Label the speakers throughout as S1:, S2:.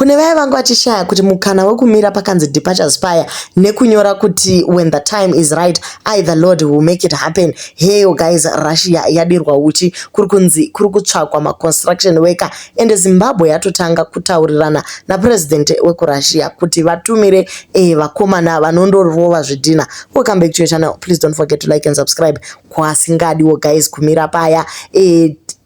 S1: Kune vaya vanga vachishaya kuti mukana wekumira pakanzi departures paya nekunyora kuti "When the time is right, I the Lord will make it happen." Heyo guys, Russia yadirwa uchi. Kuri kunzi kuri kutsvakwa maconstruction worker, ende Zimbabwe yatotanga kutaurirana napurezidendi wekuRussia kuti vatumire vakomana vanondorova zvidhina. Welcome back to your channel. Please don't forget to like and subscribe. Kwasingadiwo guys kumira paya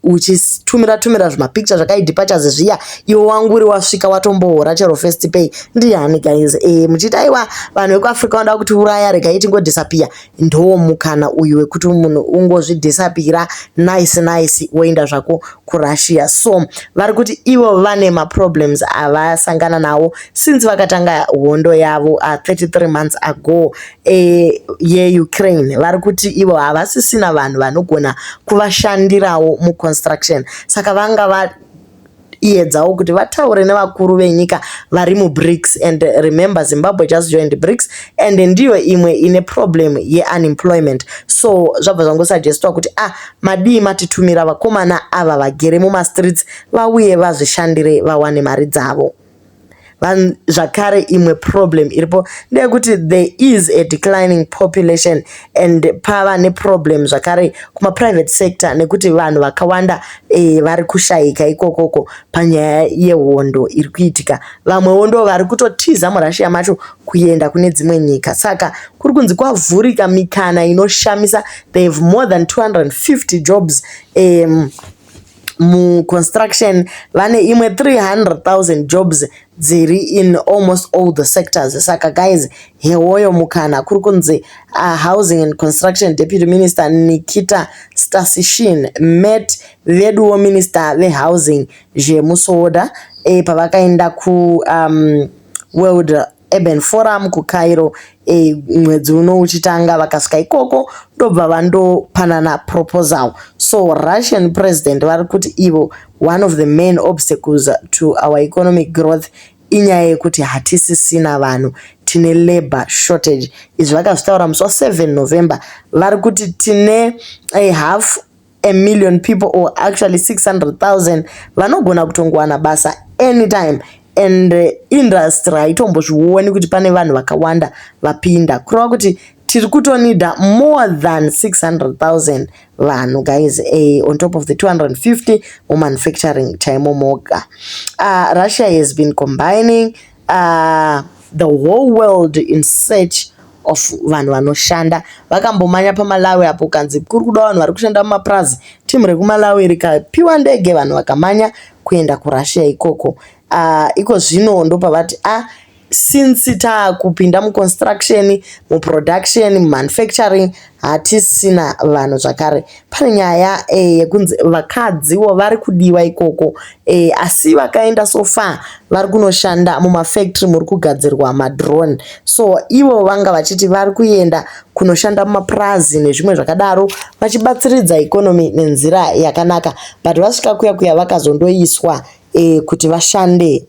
S1: uchitumira tumira zvimapicture zvakai departures zviya, iwe wanguri wasvika watombohora chero first pay ndiani guys, muchiti aiwa, vanhu vekuAfrica vanoda kuti uraya, regai tingodisappear. Ndo mukana uyu wekuti munhu ungozvidisappeara nice nice, woenda zvako kuRussia. So vari kuti ivo vane maproblems avasangana nawo since vakatanga hondo yavo 33 months ago yeUkraine. Vari kuti ivo havasisina vanhu vanogona kuvashandirawo muconstruction, saka vanga vaedzawo kuti vataure nevakuru venyika vari muBRICS. And remember, Zimbabwe just joined BRICS and ndiyo imwe ine problem yeunemployment. So zvabva zvangosuggestwa kuti ah, madii matitumira vakomana ava vagere mumastreets vauye vazvishandire, vawane mari dzavo. Zvakare imwe problem iripo ndeyekuti there is a declining population and pava neproblem zvakare kumaprivate sector nekuti vanhu vakawanda vari kushayika ikokoko panyaya yehondo iri kuitika. Vamwewo ndo vari kutotiza muRussia macho kuenda kune dzimwe nyika. Saka kuri kunzi kwavhurika mikana inoshamisa. They have more than 250 jobs muconstruction, vane imwe 300,000 jobs dziri in almost all the sectors. Saka guys, hewoyo mukana. Kuri kunzi Housing and Construction Deputy Minister Nikita Stasishin met veduwo minister vehousing Zhemu Soda pavakaenda ku World Urban Forum kuCairo mwedzi uno uchitanga. Vakasvika ikoko ndobva vandopanana proposal. So Russian president vari kuti ivo one of the main obstacles to our economic growth inyaya yekuti hatisisina vanhu, tine labour shortage. Izvi vakazvitaura musi wa7 November. Vari kuti tine a half a million people, or actually 600,000, vanogona kutongowana basa anytime, and industry haitombozvioni kuti pane vanhu vakawanda vapinda. Kureva kuti tiri kutonida more than 600,000 vanhu guys, on top of the 250 mumanufacturing chaimo moga. Russia has been combining the whole world in search of vanhu vanoshanda. Vakambomanya paMalawi apo, kanzi kuri kuda vanhu vari kushanda mumapurazi. Timu rekuMalawi rikapiwa ndege, vanhu vakamanya kuenda kuRussia ikoko. Iko zvino ndopavati a since taakupinda muconstruction, muproduction, mumanufacturing, hatisina vanhu zvakare. Pane nyaya yekunzi vakadziwo vari kudiwa ikoko, asi vakaenda so far vari kunoshanda mumafactory muri kugadzirwa madrone. So ivo vanga vachiti vari kuenda kunoshanda mumapurazi nezvimwe zvakadaro, vachibatsiridza economy nenzira yakanaka, but vasvika kuya kuya vakazondoiswa kuti vashande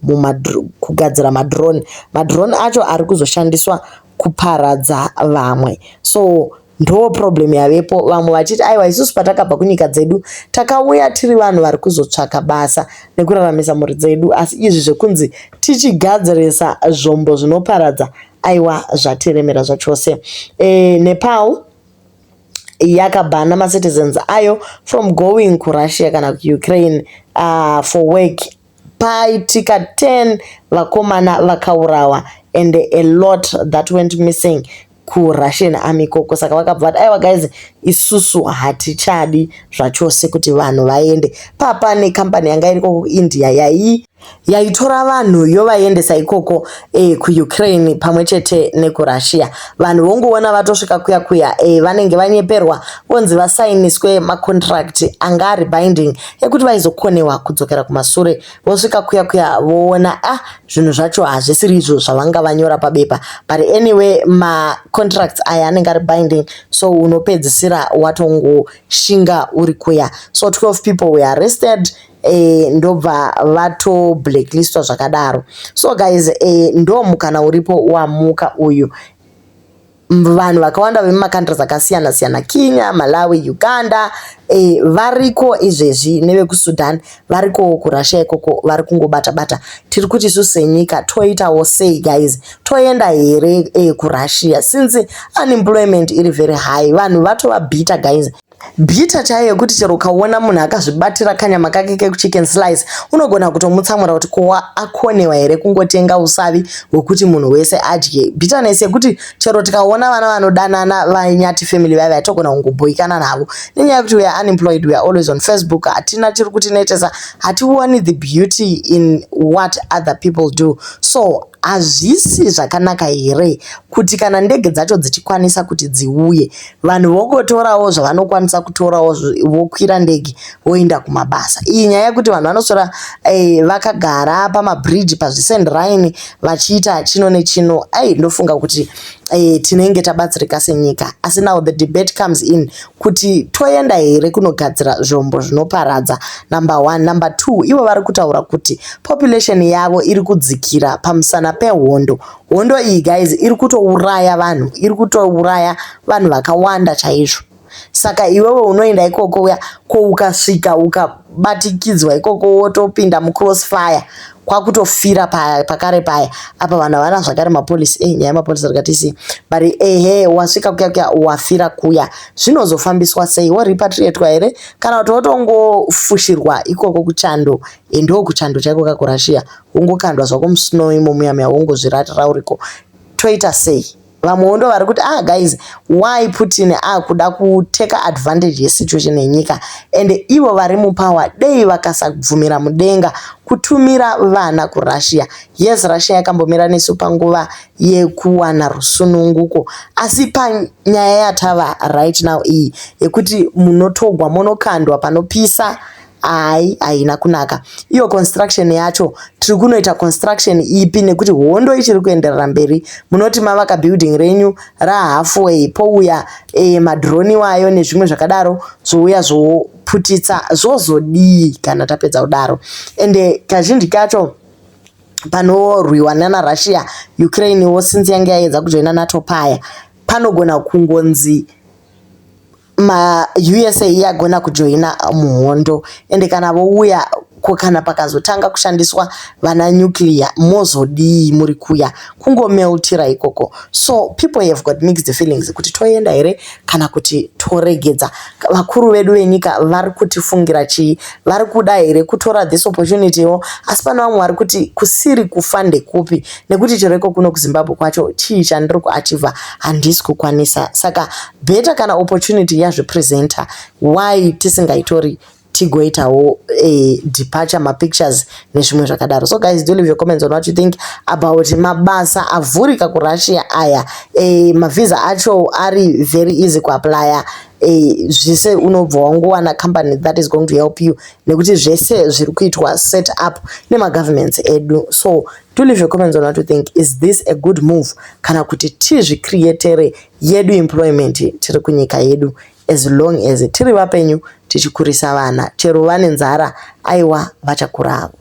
S1: kugadzira madrone. Madrone acho ari kuzoshandiswa kuparadza vamwe. So ndo problem yavepo. Vamwe vachiti aiwa, isusu patakabva kunyika dzedu takauya tiri vanhu vari kuzotsvaka basa nekuraramisa mhuri dzedu, asi izvi zvekunzi tichigadzirisa zvombo zvinoparadza, aiwa, zvatiremera zvachose. Nepal yakabhana macitizens ayo from going kuRussia kana kuUkraine for work. Paitika 10 vakomana vakaurawa and a lot that went missing kuRussian army ikoko. Saka vakabva vati aiwa guys, isusu hatichadi zvachose kuti vanhu vaende. Papa nekambani yanga iriko kuIndia yaitora vanhu yovaendesa ikoko kuUkraine pamwe chete nekuRussia. Vanhu vongoona vatosvika kuya kuya, vanenge vanyeperwa, vonzi vasainiswe macontract anga ari binding ekuti vaizokonewa kudzokera kumasure. Vosvika kuya kuya voona ah, zvinhu zvacho hazvisiri izvo zvavanga vanyora pabepa. But anyway, macontracts aya anenge ari binding, so unopedzisira watongoshinga uri kuya. So 12 people were arrested, ndobva vato blacklistwa zvakadaro. So guys, ndo mukana uripo wamuka uyu. Vanhu vakawanda vemumacountries akasiyana siyana, Kenya, Malawi, Uganda, variko izvezvi, nevekuSudan varikowo kuRussia ikoko, vari kungobata bata. Tiri kuti isusu senyika toitawo sei, guys? Toenda here kuRussia, since unemployment iri very high? Vanhu vatova bitter, guys, bitter chaiyo yekuti chero ukaona munhu akazvibatira kanyama kake kekuchicken slice, unogona kutomutsamwira kuti kowa akonewa here kungotenga usavi hwekuti munhu wese adye. Bitterness yekuti chero tikaona vana vanodanana, vaNyathi family vaiva, togona kungobhoikana navo nenyaya yekuti we are unemployed, we are always on Facebook, hatina chiri kutinetesa, hationi the beauty in what other people do. So hazvisi zvakanaka here kuti kana ndege dzacho dzichikwanisa kuti dziuye, vanhu vongotorawo zvavanokwanisa kutorawo, vokwira ndege voenda kumabasa? Iyi nyaya yekuti vanhu vanoswera vakagara pamabhiriji, pazvisendiraini, vachiita chino nechino, ai, ndofunga kuti tinenge tabatsirika senyika. Asi now the debate comes in kuti toenda here kunogadzira zvombo zvinoparadza, number one. Number two, ivo vari kutaura kuti population yavo iri kudzikira pamusana pehondo. Hondo iyi, guys, iri kutouraya vanhu, iri kutouraya vanhu vakawanda chaizvo. Saka iwewe unoenda ikoko uya, ko ukasvika ukabatikidzwa ikoko, wotopinda mucrossfire, kwakutofira pakare paya. Apa vanhu havana zvakare mapolisi. Nyaya yemapolisi rikatisi, but ehe, wasvika kuya kuya, wafira kuya, zvinozofambiswa sei? Worepatriatwa here, kana kuti wotongofushirwa ikoko kuchando? Ndo kuchando chaiko kakuRussia, wongokandwa zvako musnow imo muya muya, wongozviratira uriko. Toita sei? Vamwewo ndo vari kuti, "Ah guys, why Putin akuda kuteka advantage yesituation yenyika?" And ivo vari mupower, dei vakasabvumira mudenga kutumira vana kuRussia. Yes, Russia yakambomira nesu panguva yekuwana rusununguko, asi panyaya yatava right now iyi yekuti munotogwa munokandwa panopisa, hai, haina kunaka. Iyo construction yacho, tiri kunoita construction ipi, nekuti hondo ichiri kuenderera mberi? Munoti mavaka building renyu rahalfway, pouya madrone wayo nezvimwe zvakadaro, zvouya zvoputitsa, zvozodii kana tapedza kudaro? Ende kazhinji kacho panorwiwa nana Russia, Ukrainewo, since yange yaedza kujoina NATO paya, panogona kungonzi maUSA yagona kujoina muhondo. Ende kana vouya, ko kana pakazotanga kushandiswa vana nuclear, mozodii muri kuya kungomeltira ikoko? So people have got mixed feelings kuti toenda here kana kuti toregedza. Vakuru vedu venyika vari kutifungira chii? Vari kuda here kutora this opportunitywo? Asi pane vamwe vari kuti kusiri kufa ndekupi, nekuti chero iko kuno kuZimbabwe kwacho, chii chandiri kuachieva? Handisi kukwanisa. Saka better kana opportunity yazvipresenta, why tisingaitori, tigoitawo departure, mapictures nezvimwe zvakadaro? So guys, do leave your comments on what you think about mabasa avhurika kuRussia aya. Mavhisa acho ari very easy kuapplya. Zvese unobva wangowana company that is going to help you, nekuti zvese zviri kuitwa set up nemagovernments edu. So do leave your comments on what you think. Is this a good move, kana kuti tizvicreatere yedu employment tiri kunyika yedu, as long as tiri vapenyu, tichikurisa vana, chero vane nzara, aiwa, vachakura havo?